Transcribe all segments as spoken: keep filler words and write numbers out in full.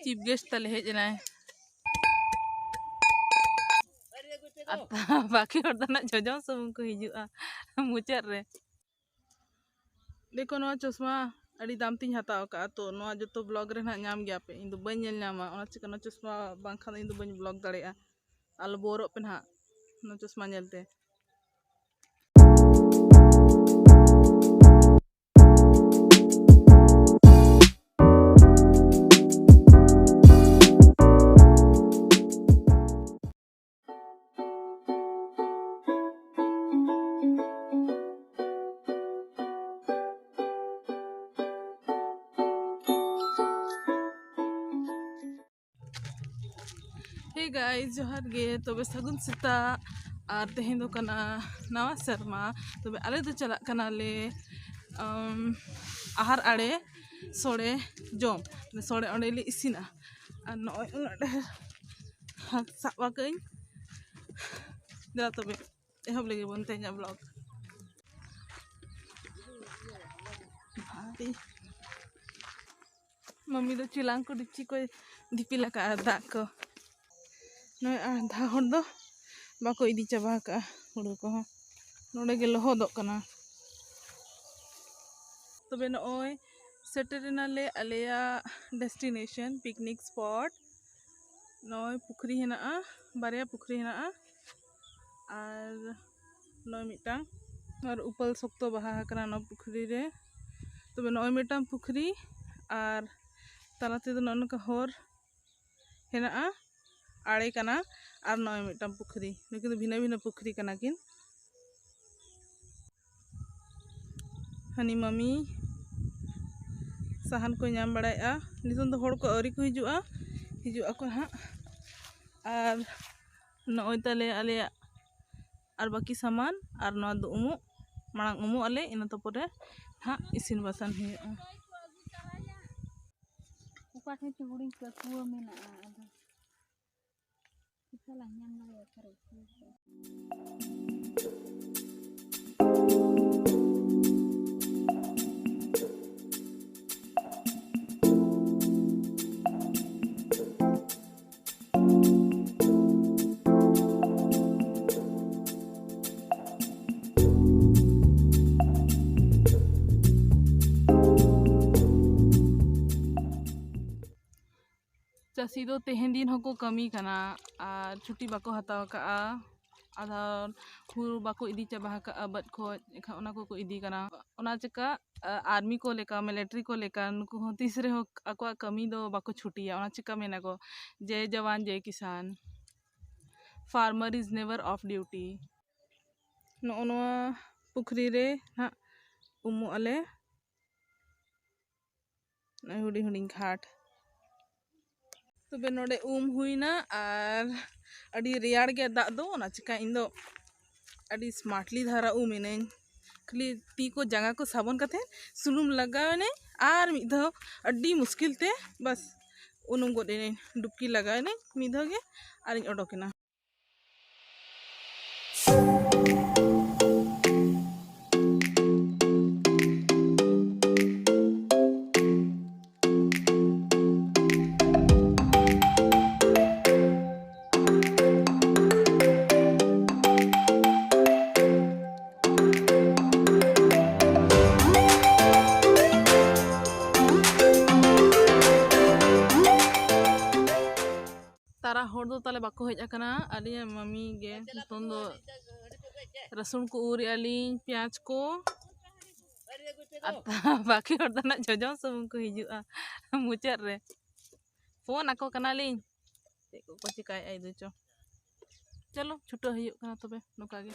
Chip guest ᱛᱟᱞᱮ ᱦᱮᱡ ᱮᱱᱟᱭ᱾ ᱟᱨ ᱵᱟᱹᱠᱤ ᱦᱚᱲ ᱫᱚ ᱱᱟᱜ ᱡᱚᱡᱚᱢ ᱥᱩᱢᱩᱝ ᱠᱚ ᱦᱤᱡᱩᱜᱼᱟ ᱢᱩᱪᱟᱹᱫ ᱨᱮ᱾ ᱫᱮᱠᱷᱚ, ᱱᱚᱣᱟ ᱪᱚᱥᱢᱟ ᱟᱹᱰᱤ ᱫᱟᱢ ᱛᱤᱧ ᱦᱟᱛᱟᱣ ᱟᱠᱟᱫᱼᱟ, ᱛᱚ ᱱᱚᱣᱟ ᱡᱚᱛᱚ ᱵᱞᱚᱜ ᱨᱮ ᱱᱟᱜ ᱧᱟᱢ ᱜᱮᱭᱟ ᱯᱮ, ᱤᱧ ᱫᱚ ᱵᱟᱹᱧ ᱧᱮᱞ ᱧᱟᱢᱟ, ᱚᱱᱟ ᱪᱤᱠᱟᱹ ᱱᱚᱣᱟ ᱪᱚᱥᱢᱟ ᱵᱟᱝᱠᱷᱟᱱ ᱫᱚ ᱤᱧ ᱫᱚ ᱵᱟᱹᱧ ᱵᱞᱚᱜ ᱫᱟᱲᱮᱭᱟᱜᱼᱟ᱾ ᱟᱞᱚ ᱵᱚᱨᱚᱜ ᱯᱮ ᱱᱟᱜ, ᱱᱚᱣᱟ ᱪᱚᱥᱢᱟ ᱧᱮᱞᱛᱮ᱾ Hey guys, ᱡᱚᱦᱟᱨ ᱜᱮ᱾ ᱛᱚᱵᱮ ᱥᱟᱹᱜᱩᱱ ᱥᱮᱛᱟᱜ, ᱟᱨ ᱛᱮᱦᱮᱧ ᱫᱚ ᱠᱟᱱᱟ ᱱᱟᱣᱟ ᱥᱮᱨᱢᱟ᱾ ᱛᱚᱵᱮ ᱟᱞᱮ ᱫᱚ ᱪᱟᱞᱟᱜ ᱠᱟᱱᱟᱞᱮ, ᱟᱢ, ᱟᱦᱟᱨ ᱟᱲᱮ ᱥᱚᱲᱮ ᱡᱚᱢ᱾ ᱥᱚᱲᱮ ᱚᱸᱰᱮ ᱞᱮ ᱤᱥᱤᱱᱟ᱾ ᱟᱨ ᱱᱚᱜᱼᱚᱭ ᱩᱱᱟᱹᱜ ᱰᱷᱮᱨ ᱥᱟᱵ ᱟᱠᱟᱫᱟᱹᱧ᱾ ᱫᱮᱞᱟ ᱛᱚᱵᱮ ᱮᱦᱚᱵ ᱞᱮᱜᱮ ᱵᱚᱱ ᱛᱮᱦᱮᱧᱟᱜ ᱵᱞᱚᱜ᱾ ᱢᱟᱹᱢᱤ ᱫᱚ ᱪᱮᱞᱟᱝ ᱠᱚ ᱰᱮᱠᱪᱤ ᱠᱚᱭ ᱫᱤᱯᱤᱞ ᱟᱠᱟᱫᱼᱟ ᱫᱟᱜ ᱠᱚ᱾ ᱱᱚᱜᱼᱚᱭ ᱟᱫᱷᱟ ᱦᱚᱲ ᱫᱚ ᱵᱟᱠᱚ ᱤᱫᱤ ᱪᱟᱵᱟ ᱟᱠᱟᱫᱼᱟ ᱦᱩᱲᱩ ᱠᱚᱦᱚᱸ᱾ ᱱᱚᱰᱮ ᱜᱮ ᱞᱚᱦᱚᱫᱚᱜ ᱠᱟᱱᱟ᱾ ᱛᱚᱵᱮ ᱱᱚᱜᱼᱚᱭ ᱥᱮᱴᱮᱨ ᱮᱱᱟᱞᱮ ᱟᱞᱮᱭᱟᱜ destination, picnic spot᱾ ᱱᱚᱜᱼᱚᱭ ᱯᱩᱠᱷᱨᱤ ᱦᱮᱱᱟᱜᱼᱟ, ᱵᱟᱨᱭᱟ ᱯᱩᱠᱷᱨᱤ ᱦᱮᱱᱟᱜᱼᱟ᱾ ᱟᱨ ᱱᱚᱜᱼᱚᱭ ᱢᱤᱫᱴᱟᱝ, ᱟᱨ ᱩᱯᱟᱹᱞ ᱥᱚᱠᱛᱚ ᱵᱟᱦᱟ ᱟᱠᱟᱱᱟ ᱱᱚᱣᱟ ᱯᱩᱠᱷᱨᱤ ᱨᱮ᱾ ᱛᱚᱵᱮ ᱱᱚᱜᱼᱚᱭ ᱢᱤᱫᱴᱟᱝ ᱯᱩᱠᱷᱨᱤ, ᱟᱨ ᱛᱟᱞᱟ ᱛᱮᱫᱚ ᱱᱚᱜᱼᱚ ᱱᱚᱝᱠᱟ ᱦᱚᱨ ᱦᱮᱱᱟᱜᱼᱟ, ᱟᱲᱮ ᱠᱟᱱᱟ᱾ ᱟᱨ ᱱᱚᱜᱼᱚᱭ ᱢᱤᱫᱴᱟᱝ ᱯᱩᱠᱷᱨᱤ, ᱱᱩᱠᱤᱱ ᱫᱚ ᱵᱷᱤᱱᱟᱹ ᱵᱷᱤᱱᱟᱹ ᱯᱩᱠᱷᱨᱤ ᱠᱟᱱᱟ ᱠᱤᱱ᱾ ᱦᱟᱹᱱᱤ ᱢᱟᱹᱢᱤ ᱥᱟᱦᱟᱱ ᱠᱚ ᱧᱟᱢ ᱵᱟᱲᱟᱭᱮᱫᱼᱟ᱾ ᱱᱤᱛᱚᱝ ᱫᱚ ᱦᱚᱲ ᱠᱚ ᱟᱹᱣᱨᱤ ᱠᱚ ᱦᱤᱡᱩᱜᱼᱟ, ᱦᱤᱡᱩᱜ ᱟᱠᱚ ᱦᱟᱸᱜ᱾ ᱟᱨ ᱱᱚᱜᱼᱚᱭ ᱛᱟᱞᱮ ᱟᱞᱮᱭᱟᱜ ᱟᱨ ᱵᱟᱹᱠᱤ ᱥᱟᱢᱟᱱ, ᱟᱨ ᱱᱚᱣᱟ ᱫᱚ ᱩᱢᱩᱜ, ᱢᱟᱲᱟᱝ ᱩᱢᱩᱜ ᱟᱞᱮ, ᱤᱱᱟᱹ ᱛᱟᱨᱯᱚᱨᱮ ᱦᱟᱸᱜ ᱤᱥᱤᱱ ᱵᱟᱥᱟᱝ ᱦᱩᱭᱩᱜᱼᱟ᱾ ᱚᱠᱟ ᱴᱷᱮᱱ ᱪᱚ ᱦᱩᱰᱤᱧ ᱠᱟᱹᱠᱷᱩᱣᱟᱹ ᱢᱮᱱᱟᱜᱼᱟ, ᱟᱫᱚ ᱪᱮᱠᱟ ᱞᱟᱝ ᱧᱟᱢ ᱫᱟᱲᱮᱭᱟᱜᱼᱟ ᱚᱠᱟᱨᱮ ᱩᱴᱷᱟᱹᱣ ᱠᱟᱜᱼᱟ? ᱪᱟᱹᱥᱤ ᱫᱚ ᱛᱮᱦᱮᱧ ᱫᱤᱱ ᱦᱚᱸᱠᱚ ᱠᱟᱹᱢᱤ ᱠᱟᱱᱟ ᱟᱨ ᱪᱷᱩᱴᱤ ᱵᱟᱠᱚ ᱦᱟᱛᱟᱣ ᱠᱟᱜᱼᱟ᱾ ᱟᱫᱷᱟ ᱦᱩᱲᱩ ᱵᱟᱠᱚ ᱤᱫᱤ ᱪᱟᱵᱟ ᱟᱠᱟᱜᱼᱟ ᱵᱟᱹᱫᱽ ᱠᱷᱚᱡ, ᱮᱱᱠᱷᱟᱱ ᱚᱱᱟ ᱠᱚᱠᱚ ᱤᱫᱤ ᱠᱟᱱᱟ᱾ ᱚᱱᱟ ᱪᱮᱠᱟ, ᱟ, ᱟᱨᱢᱤ ᱠᱚ ᱞᱮᱠᱟ, ᱢᱤᱞᱤᱴᱟᱨᱤ ᱠᱚ ᱞᱮᱠᱟ, ᱱᱩᱠᱩ ᱦᱚᱸ ᱛᱤᱥ ᱨᱮᱦᱚᱸ ᱟᱠᱚᱣᱟᱜ ᱠᱟᱹᱢᱤ ᱫᱚ ᱵᱟᱠᱚ ᱪᱷᱩᱴᱤᱭᱟ᱾ ᱚᱱᱟ ᱪᱮᱠᱟ ᱢᱮᱱᱟ ᱠᱚ ᱡᱮ ᱡᱟᱣᱟᱱ ᱡᱮ ᱠᱤᱥᱟᱱ, farmer is never off duty᱾ ᱱᱚᱜᱼᱚ ᱱᱚᱣᱟ ᱯᱩᱠᱷᱨᱤ ᱨᱮ ᱦᱟᱸᱜ ᱩᱢᱩᱜ ᱟᱞᱮ᱾ ᱱᱚᱜᱼᱚᱭ ᱦᱩᱰᱤᱧ ᱦᱩᱰᱤᱧ ᱜᱷᱟᱴ᱾ ᱛᱚᱵᱮ ᱱᱚᱰᱮ ᱩᱢ ᱦᱩᱭᱱᱟ ᱟᱨ ᱟᱹᱰᱤ ᱨᱮᱭᱟᱲ ᱜᱮ ᱫᱟᱜ ᱫᱚ, ᱚᱱᱟ ᱪᱤᱠᱟ ᱤᱧ ᱫᱚ ᱟᱹᱰᱤ ᱥᱢᱟᱨᱴᱞᱤ ᱫᱷᱟᱨᱟ ᱩᱢ ᱮᱱᱟᱹᱧ᱾ ᱠᱷᱟᱹᱞᱤ ᱛᱤ ᱠᱚ ᱡᱟᱸᱜᱟ ᱠᱚ ᱥᱟᱵᱚᱱ ᱠᱟᱛᱮ ᱥᱩᱱᱩᱢ ᱞᱟᱜᱟᱣ ᱮᱱᱟᱹᱧ ᱟᱨ ᱢᱤᱫ ᱫᱷᱟᱣ ᱟᱹᱰᱤ ᱢᱩᱥᱠᱤᱞ ᱛᱮ ᱵᱟᱥ ᱩᱱᱩᱢ ᱜᱚᱫ ᱮᱱᱟᱹᱧ, ᱰᱩᱵᱠᱤ ᱞᱟᱜᱟᱣ ᱮᱱᱟᱹᱧ ᱢᱤᱫ ᱫᱷᱟᱣ ᱜᱮ ᱟᱨᱤᱧ ᱚᱰᱚᱠ ᱮᱱᱟ᱾ ᱛᱟᱨᱟ ᱦᱚᱲ ᱫᱚ ᱛᱟᱞᱮ ᱵᱟᱠᱚ ᱦᱮᱡ ᱟᱠᱟᱱᱟ᱾ ᱟᱹᱞᱤᱧᱟᱜ ᱢᱟᱢᱤ ᱜᱮ ᱱᱤᱛᱚᱝ ᱫᱚ ᱨᱟᱹᱥᱩᱱ ᱠᱚ ᱩᱨᱮᱜᱼᱟ ᱞᱤᱧ, ᱯᱮᱸᱭᱟᱡᱽ ᱠᱚ, ᱟᱨ ᱵᱟᱹᱠᱤ ᱦᱚᱲ ᱫᱚ ᱱᱟᱜ ᱡᱚᱡᱚᱢ ᱥᱩᱢᱩᱝ ᱠᱚ ᱦᱤᱡᱩᱜᱼᱟ ᱢᱩᱪᱟᱹᱫ ᱨᱮ᱾ ᱯᱷᱳᱱ ᱟᱠᱚ ᱠᱟᱱᱟᱞᱤᱧ, ᱪᱮᱫ ᱠᱚᱠᱚ ᱪᱮᱠᱟᱭᱮᱫᱼᱟ ᱤᱫᱩ ᱪᱚ᱾ ᱪᱚᱞᱚ, ᱪᱷᱩᱴᱟᱹᱣ ᱦᱩᱭᱩᱜ ᱠᱟᱱᱟ ᱛᱚᱵᱮ ᱱᱚᱝᱠᱟ ᱜᱮ᱾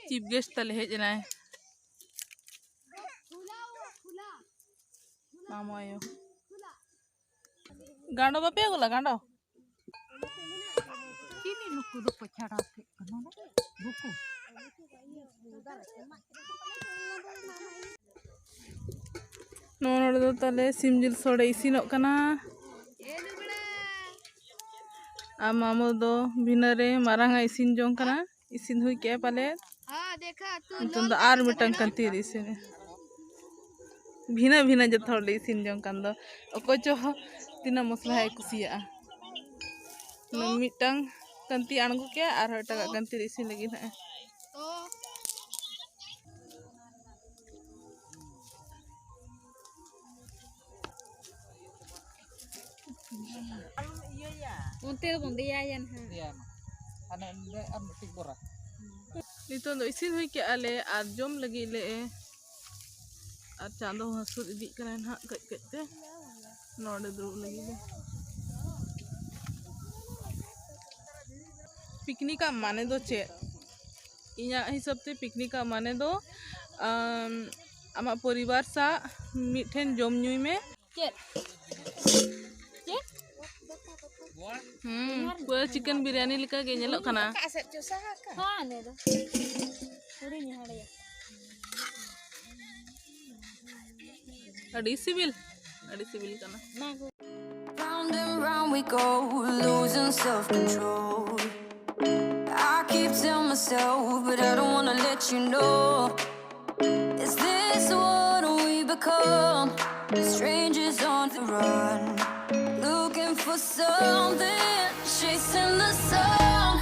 Chief guest ᱛᱟᱞᱮ ᱦᱮᱡ ᱮᱱᱟᱭ, ᱢᱟᱢᱚ ᱟᱭᱳ᱾ ᱜᱟᱸᱰᱚ ᱵᱟᱯᱮ ᱟᱹᱜᱩ ᱞᱟ ᱜᱟᱸᱰᱚ? ᱪᱤᱞᱤ ᱱᱩᱠᱩ ᱫᱚᱠᱚ ᱪᱷᱟᱲᱟᱣ ᱠᱮᱫ ᱠᱟᱱᱟ? ᱵᱩᱠᱩ᱾ ᱱᱚᱣᱟ ᱱᱚᱰᱮ ᱫᱚ ᱛᱟᱞᱮ ᱥᱤᱢ ᱡᱤᱞ ᱥᱚᱲᱮ ᱤᱥᱤᱱᱚᱜ ᱠᱟᱱᱟ᱾ ᱟᱨ ᱢᱟᱢᱚ ᱫᱚ ᱵᱷᱤᱱᱟᱹ ᱨᱮ ᱢᱟᱨᱟᱝ ᱟᱜ ᱤᱥᱤᱱ ᱡᱚᱝ ᱠᱟᱱᱟ᱾ ᱤᱥᱤᱱ ᱦᱩᱭ ᱠᱮᱜᱼᱟ ᱯᱟᱞᱮ᱾ ᱱᱤᱛᱚᱝ ᱫᱚ ᱟᱨ ᱢᱤᱫᱴᱟᱝ ᱠᱟᱱᱛᱤ ᱨᱮ ᱤᱥᱤᱱ᱾ ᱵᱷᱤᱱᱟᱹ ᱵᱷᱤᱱᱟᱹ ᱡᱚᱛᱚ ᱦᱚᱲ ᱞᱮ ᱤᱥᱤᱱ ᱡᱚᱝ ᱠᱟᱱ ᱫᱚ᱾ ᱚᱠᱚᱭ ᱪᱚ ᱛᱤᱱᱟᱹᱜ ᱢᱚᱥᱞᱟᱭ ᱠᱩᱥᱤᱭᱟᱜᱼᱟ᱾ ᱢᱤᱫᱴᱟᱝ ᱠᱟᱱᱛᱤ ᱟᱬᱜᱚ ᱠᱮᱜᱼᱟ, ᱟᱨᱦᱚᱸ ᱮᱴᱟᱜᱟᱜ ᱠᱟᱱᱛᱤ ᱨᱮ ᱤᱥᱤᱱ ᱞᱟᱹᱜᱤᱫ ᱦᱟᱸᱜ᱾ ᱚᱱᱛᱮ ᱫᱚᱵᱚᱱ ᱫᱮᱭᱟᱭᱟ ᱱᱟᱦᱟᱜ᱾ ᱫᱮᱭᱟᱭ ᱢᱟ᱾ ᱦᱟᱱᱮ ᱚᱸᱰᱮ ᱟᱨ ᱢᱤᱫᱴᱤᱡ ᱵᱚᱨᱟ᱾ ᱱᱤᱛᱚᱝ ᱫᱚ ᱤᱥᱤᱱ ᱦᱩᱭ ᱠᱮᱜᱼᱟ ᱞᱮ ᱟᱨ ᱡᱚᱢ ᱞᱟᱹᱜᱤᱫ ᱞᱮ᱾ ᱟᱨ ᱪᱟᱸᱫᱚ ᱦᱚᱸ ᱦᱟᱹᱥᱩᱨ ᱤᱫᱤᱜ ᱠᱟᱱᱟᱭ ᱱᱟᱦᱟᱜ ᱠᱟᱹᱡ ᱠᱟᱹᱡ ᱛᱮ᱾ ᱱᱚᱰᱮ ᱫᱩᱲᱩᱵ ᱞᱟᱹᱜᱤᱫ ᱞᱮ᱾ ᱯᱤᱠᱱᱤᱠᱟᱜ ᱢᱟᱱᱮ ᱫᱚ ᱪᱮᱫ? ᱤᱧᱟᱹᱜ ᱦᱤᱥᱟᱹᱵ ᱛᱮ ᱯᱤᱠᱱᱤᱠᱟᱜ ᱢᱟᱱᱮ ᱫᱚ, ᱟᱢ, ᱟᱢᱟᱜ ᱯᱚᱨᱤᱵᱟᱨ ᱥᱟᱶ ᱢᱤᱫᱴᱷᱮᱱ ᱡᱚᱢ ᱧᱩᱭ ᱢᱮ᱾ ᱪᱮᱫ? ᱪᱮᱫ? ᱦᱩᱸ, ᱯᱩᱨᱟᱹ ᱪᱤᱠᱮᱱ ᱵᱤᱨᱭᱟᱱᱤ ᱞᱮᱠᱟ ᱜᱮ ᱧᱮᱞᱚᱜ ᱠᱟᱱᱟ᱾ ᱦᱚᱸ, ᱱᱮ ᱫᱚ᱾ ᱦᱩᱰᱤᱧ ᱦᱟᱲᱮᱭᱟ᱾ ᱟᱹᱰᱤ ᱥᱤᱵᱤᱞ, ᱟᱹᱰᱤ ᱥᱤᱵᱤᱞ ᱠᱟᱱᱟ᱾ Round and round we go, losing self-control. I keep telling myself, but I don't wanna let you know. Is this what we become? Strangers on the run, looking for something, chasing the sun.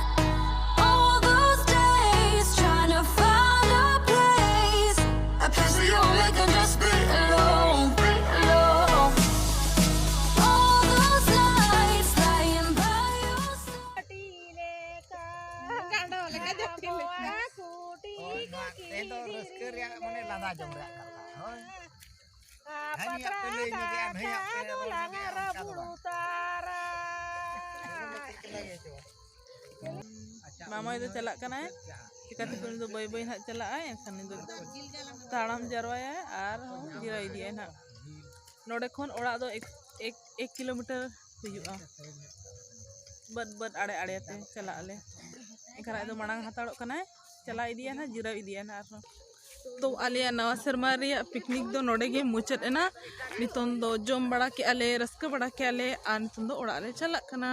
All those days trying to find a place, a place where you and me can just be alone, be alone. All those nights lying by your side. ᱦᱳᱭ, ᱱᱚᱣᱟ ᱛᱮᱦᱮᱧ ᱫᱚ ᱨᱟᱹᱥᱠᱟᱹ ᱨᱮᱭᱟᱜ, ᱢᱟᱱᱮ, ᱞᱟᱸᱫᱟ ᱡᱚᱝ ᱨᱮᱭᱟᱜ ᱠᱟᱛᱷᱟ᱾ ᱦᱳᱭ᱾ ᱦᱟᱹᱱᱤᱭᱟᱜ ᱯᱮ ᱞᱟᱹᱭ ᱧᱚᱜᱮᱜᱼᱟ, ᱱᱟᱹᱭᱟᱜ ᱯᱮ ᱨᱚᱲ ᱧᱚᱜᱮᱜᱼᱟ, ᱚᱱᱠᱟ ᱫᱚ ᱵᱟᱝ᱾ ᱟᱪᱪᱷᱟ, ᱢᱟᱢᱟᱭ ᱫᱚ ᱪᱟᱞᱟᱜ ᱠᱟᱱᱟᱭ, ᱪᱤᱠᱟᱹᱛᱮ ᱩᱱᱤ ᱫᱚ ᱵᱟᱹᱭ ᱵᱟᱹᱭ ᱱᱟᱦᱟᱜ ᱪᱟᱞᱟᱜᱼᱟᱭ, ᱮᱱᱠᱷᱟᱱ ᱩᱱᱤ ᱫᱚ ᱛᱟᱲᱟᱢ ᱡᱟᱨᱣᱟᱭᱟᱭ ᱟᱨ ᱡᱤᱨᱟᱹᱣ ᱤᱫᱤᱜᱼᱟᱭ ᱱᱟᱦᱟᱜ᱾ ᱱᱚᱰᱮ ᱠᱷᱚᱱ ᱚᱲᱟᱜ ᱫᱚ ᱮᱠ-, ᱮᱠ ᱮᱠ ᱠᱤᱞᱳᱢᱤᱴᱟᱨ ᱦᱩᱭᱩᱜᱼᱟ᱾ ᱵᱟᱹᱫᱽ ᱵᱟᱹᱫᱽ ᱟᱲᱮ ᱟᱲᱮ ᱛᱮ ᱪᱟᱞᱟᱜ ᱟᱞᱮ᱾ ᱮᱱᱠᱷᱟᱱ ᱟᱡ ᱫᱚ ᱢᱟᱲᱟᱝ ᱦᱟᱛᱟᱲᱚᱜ ᱠᱟᱱᱟᱭ, ᱪᱟᱞᱟᱣ ᱤᱫᱤᱭᱟ ᱱᱟᱦᱟᱜ, ᱡᱤᱨᱟᱹᱣ ᱤᱫᱤᱭᱟ ᱱᱟᱦᱟᱜ ᱟᱨᱦᱚᱸ᱾ ᱛᱚ ᱟᱞᱮᱭᱟᱜ ᱱᱟᱣᱟ ᱥᱮᱨᱢᱟ ᱨᱮᱭᱟᱜ ᱯᱤᱠᱱᱤᱠ ᱫᱚ ᱱᱚᱰᱮ ᱜᱮ ᱢᱩᱪᱟᱹᱫ ᱮᱱᱟ᱾ ᱱᱤᱛᱚᱝ ᱫᱚ ᱡᱚᱢ ᱵᱟᱲᱟ ᱠᱮᱜᱼᱟ ᱞᱮ, ᱨᱟᱹᱥᱠᱟᱹ ᱵᱟᱲᱟ ᱠᱮᱜᱼᱟ ᱞᱮ, ᱟᱨ ᱱᱤᱛᱚᱝ ᱫᱚ ᱚᱲᱟᱜ ᱞᱮ ᱪᱟᱞᱟᱜ ᱠᱟᱱᱟ᱾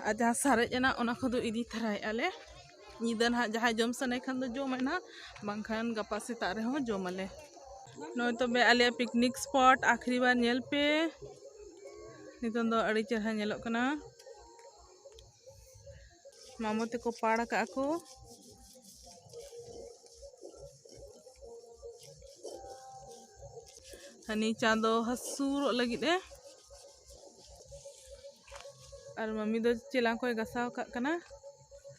ᱟᱨ ᱡᱟᱦᱟᱸ ᱥᱟᱨᱮᱡ ᱮᱱᱟ, ᱚᱱᱟ ᱠᱚᱫᱚ ᱤᱫᱤ ᱛᱟᱨᱟᱭᱮᱫᱼᱟ ᱞᱮ᱾ ᱧᱤᱫᱟᱹ ᱱᱟᱦᱟᱜ ᱡᱟᱦᱟᱸᱭ ᱡᱚᱢ ᱥᱟᱱᱟᱭ ᱠᱷᱟᱱ ᱫᱚ ᱡᱚᱢᱟᱭ ᱱᱟᱦᱟᱜ, ᱵᱟᱝᱠᱷᱟᱱ ᱜᱟᱯᱟ ᱥᱮᱛᱟᱜ ᱨᱮᱦᱚᱸ ᱡᱚᱢᱟᱞᱮ᱾ ᱱᱚᱜᱼᱚᱭ ᱛᱚᱵᱮ ᱟᱞᱮᱭᱟᱜ ᱯᱤᱠᱱᱤᱠ ᱥᱯᱚᱴ ᱟᱠᱷᱨᱤ ᱵᱟᱨ ᱧᱮᱞ ᱯᱮ᱾ ᱱᱤᱛᱚᱝ ᱫᱚ ᱟᱹᱰᱤ ᱪᱮᱦᱨᱟ ᱧᱮᱞᱚᱜ ᱠᱟᱱᱟ᱾ ᱢᱟᱢᱚ ᱛᱮᱠᱚ ᱯᱟᱲ ᱟᱠᱟᱫᱼᱟ ᱠᱚ᱾ ᱦᱟᱹᱱᱤ ᱪᱟᱸᱫᱚ ᱦᱟᱹᱥᱩᱨᱚᱜ ᱞᱟᱹᱜᱤᱫ ᱮ᱾ ᱟᱨ ᱢᱟᱢᱤ ᱫᱚ ᱪᱮᱞᱟᱝ ᱠᱚᱭ ᱜᱟᱥᱟᱣ ᱠᱟᱜ ᱠᱟᱱᱟ᱾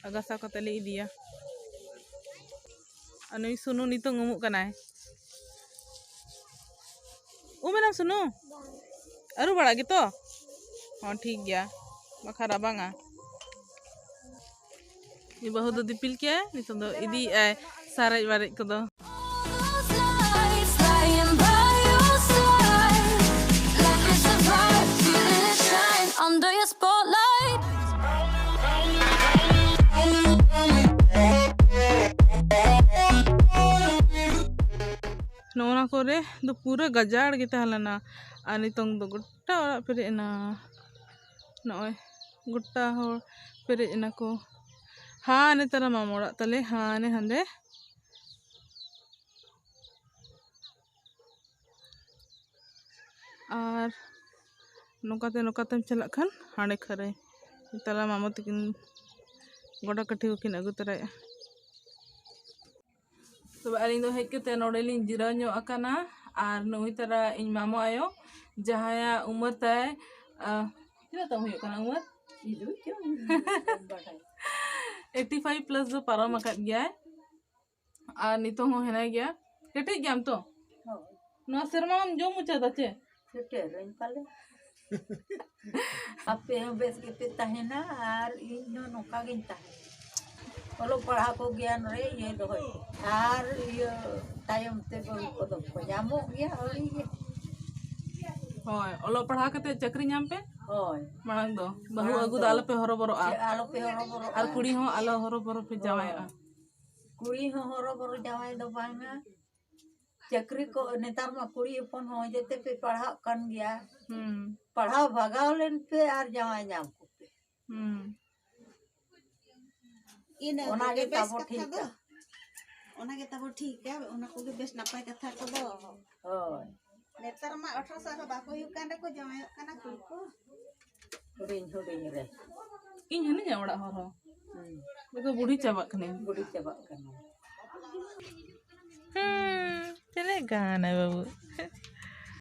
ᱟᱨ ᱜᱟᱥᱟᱣ ᱠᱟᱛᱮ ᱞᱮ ᱤᱫᱤᱭᱟ᱾ ᱟᱨ ᱱᱩᱭ ᱥᱩᱱᱩ ᱱᱤᱛᱚᱝ ᱩᱢᱩᱜ ᱠᱟᱱᱟᱭ᱾ ᱩᱢ ᱮᱱᱟᱢ ᱥᱩᱱᱩ? ᱟᱹᱨᱩ ᱵᱟᱲᱟᱜ ᱜᱮᱛᱚ? ᱦᱚᱸ, ᱴᱷᱤᱠ ᱜᱮᱭᱟ, ᱵᱟᱠᱷᱟᱱ ᱨᱟᱵᱟᱝᱟ᱾ ᱤᱧ ᱵᱟᱹᱦᱩ ᱫᱚ ᱫᱤᱯᱤᱞ ᱠᱮᱜᱼᱟᱭ, ᱱᱤᱛᱚᱝ ᱫᱚ ᱤᱫᱤᱭᱮᱜᱼᱟᱭ ᱥᱟᱨᱮᱡ ᱵᱟᱨᱮᱡ ᱠᱚᱫᱚ᱾ All those nights lying by your side, like it's a vibe, feeling it shine under your spotlight. ᱱᱚᱜᱼᱚ ᱱᱟ ᱠᱚᱨᱮ ᱫᱚ ᱯᱩᱨᱟᱹ ᱜᱟᱡᱟᱲ ᱜᱮ ᱛᱟᱦᱮᱸ ᱞᱮᱱᱟ, ᱟᱨ ᱱᱤᱛᱚᱝ ᱫᱚ ᱜᱚᱴᱟ ᱚᱲᱟᱜ ᱯᱮᱨᱮᱡ ᱮᱱᱟ᱾ ᱱᱚᱜᱼᱚᱭ ᱜᱚᱴᱟ ᱦᱚᱲ ᱯᱮᱨᱮᱡ ᱮᱱᱟ ᱠᱚ᱾ ᱦᱟᱱᱮ ᱛᱟᱨᱟ ᱢᱟᱢᱟ ᱚᱲᱟᱜ ᱛᱟᱞᱮ, ᱦᱟᱱᱮ ᱦᱟᱸᱰᱮ᱾ ᱟᱨ ᱱᱚᱝᱠᱟᱛᱮ ᱱᱚᱝᱠᱟᱛᱮᱢ ᱪᱟᱞᱟᱜ ᱠᱷᱟᱱ ᱦᱟᱸᱰᱮ ᱠᱷᱟᱹᱨᱟᱹᱭ᱾ ᱛᱟᱞᱟ ᱢᱟᱢᱚ ᱛᱟᱹᱠᱤᱱ ᱜᱚᱰᱟ ᱠᱟᱹᱴᱷᱤ ᱠᱚᱠᱤᱱ ᱟᱹᱜᱩ ᱛᱚᱨᱟᱭᱮᱫᱼᱟ᱾ ᱛᱚᱵᱮ ᱟᱹᱞᱤᱧ ᱫᱚ ᱦᱮᱡ ᱠᱟᱛᱮ ᱱᱚᱰᱮ ᱞᱤᱧ ᱡᱤᱨᱟᱹᱣ ᱧᱚᱜ ᱟᱠᱟᱱᱟ᱾ ᱟᱨ ᱱᱩᱭ ᱛᱟᱨᱟ ᱤᱧ ᱢᱟᱢᱚ ᱟᱭᱳ, ᱡᱟᱦᱟᱸᱭᱟᱜ ᱩᱢᱟᱹᱨ ᱛᱟᱭ, ᱟ, ᱛᱤᱱᱟᱹᱜ ᱛᱟᱢ ᱦᱩᱭᱩᱜ ᱠᱟᱱᱟ ᱩᱢᱟᱹᱨ? ᱤᱧ ᱫᱚ ᱪᱮᱫ ᱦᱚᱸ ᱵᱟᱰᱟᱭ᱾ Eighty five plus ᱫᱚ ᱯᱟᱨᱚᱢ ᱟᱠᱟᱫ ᱜᱮᱭᱟᱭ᱾ ᱟᱨ ᱱᱤᱛᱚᱝ ᱦᱚᱸ ᱦᱮᱱᱟᱭ ᱜᱮᱭᱟ᱾ ᱠᱮᱴᱮᱡ ᱜᱮᱭᱟᱢ ᱛᱚ? ᱦᱳᱭ᱾ ᱱᱚᱣᱟ ᱥᱮᱨᱢᱟᱢ ᱡᱚᱢ ᱢᱩᱪᱟᱹᱫᱟ ᱪᱮ? ᱥᱮᱴᱮᱨᱟᱹᱧ ᱯᱟᱞᱮ᱾ ᱟᱯᱮ ᱦᱚᱸ ᱵᱮᱥ ᱜᱮᱯᱮ ᱛᱟᱦᱮᱱᱟ ᱟᱨ ᱤᱧ ᱦᱚᱸ ᱱᱚᱝᱠᱟ ᱜᱤᱧ ᱛᱟᱦᱮᱱᱟ᱾ ᱚᱞᱚᱜ ᱯᱟᱲᱦᱟᱣ ᱠᱚ ᱜᱮᱭᱟᱱ ᱨᱮ ᱤᱭᱟᱹ ᱫᱚᱦᱚᱭ ᱯᱮ᱾ ᱟᱨ ᱤᱭᱟᱹ ᱛᱟᱭᱚᱢ ᱛᱮ ᱵᱟᱹᱦᱩ ᱠᱚᱫᱚ ᱠᱚ ᱧᱟᱢᱚᱜ ᱜᱮᱭᱟ ᱟᱹᱣᱲᱤ ᱜᱮ᱾ ᱦᱳᱭ, ᱚᱞᱚᱜ ᱯᱟᱲᱦᱟᱣ ᱠᱟᱛᱮ ᱪᱟᱹᱠᱨᱤ ᱧᱟᱢ ᱯᱮ᱾ ᱦᱳᱭ᱾ ᱢᱟᱲᱟᱝ ᱫᱚ ᱵᱟᱹᱦᱩ ᱢᱟᱲᱟᱝ ᱟᱹᱜᱩ ᱫᱚ ᱫᱚ᱾ ᱟᱞᱚᱯᱮ ᱦᱚᱨᱚᱵᱚᱨᱚᱜᱼᱟ᱾ ᱪᱮᱫ ᱟᱞᱚᱯᱮ ᱦᱚᱨᱚᱵᱚᱨᱚᱜᱼᱟ᱾ ᱟᱨ ᱠᱩᱲᱤ ᱦᱚᱸ ᱟᱞᱚ ᱦᱚᱨᱚᱵᱚᱨᱚ ᱯᱮ ᱡᱟᱶᱟᱭᱚᱜᱼᱟ᱾ ᱠᱩᱲᱤ ᱦᱚᱸ ᱦᱚᱨᱚᱵᱚᱨᱚ ᱡᱟᱶᱟᱭ ᱫᱚ ᱵᱟᱝᱟ᱾ ᱪᱟᱹᱠᱨᱤ ᱠᱚ ᱱᱮᱛᱟᱨ ᱢᱟ ᱠᱩᱲᱤ ᱦᱚᱯᱚᱱ ᱦᱚᱸ ᱡᱮᱛᱮ ᱯᱮ ᱯᱟᱲᱦᱟᱜ ᱠᱟᱱ ᱜᱮᱭᱟ᱾ ᱦᱩᱸ ᱯᱟᱲᱦᱟᱣ ᱵᱷᱟᱜᱟᱣ ᱞᱮᱱ ᱯᱮ ᱟᱨ ᱡᱟᱶᱟᱭ ᱧᱟᱢ ᱠᱚᱯᱮ᱾ ᱦᱩᱸ ᱤᱱᱟᱹ ᱚᱱᱟ ᱠᱚᱜᱮ ᱜᱮ ᱵᱮᱥ ᱛᱟᱵᱚ ᱠᱟᱛᱷᱟ ᱴᱷᱤᱠ ᱫᱚ᱾ ᱫᱚ᱾ ᱚᱱᱟ ᱜᱮ ᱛᱟᱵᱚ ᱴᱷᱤᱠᱟ, ᱚᱱᱟ ᱠᱚᱜᱮ ᱵᱮᱥ ᱱᱟᱯᱟᱭ ᱠᱟᱛᱷᱟ ᱠᱚᱫᱚ᱾ ᱦᱳᱭ᱾ ᱱᱮᱛᱟᱨ ᱢᱟ ᱟᱴᱷᱨᱚ ᱥᱟᱞ ᱦᱚᱸ ᱵᱟᱠᱚ ᱦᱩᱭᱩᱜ ᱠᱟᱱ ᱨᱮᱠᱚ ᱡᱟᱶᱟᱭᱚᱜ ᱠᱟᱱᱟ ᱠᱩᱲᱤ ᱠᱚ᱾ ᱦᱩᱰᱤᱧ ᱦᱩᱰᱤᱧ ᱨᱮ᱾ ᱤᱧ ᱦᱤᱱᱟᱹᱧᱟ ᱚᱲᱟᱜ ᱦᱚᱲ ᱦᱚᱸ᱾ ᱦᱩᱸ᱾ ᱵᱟᱠᱚ ᱵᱩᱲᱦᱤ ᱪᱟᱵᱟᱜ ᱠᱟᱹᱱᱟᱹᱧ᱾ ᱵᱩᱰᱷᱤ ᱪᱟᱵᱟᱜ ᱠᱟᱱᱟ᱾ ᱦᱩᱸ, ᱛᱤᱱᱟᱹᱜ ᱜᱟᱱ ᱟᱭ ᱵᱟᱹᱵᱩ?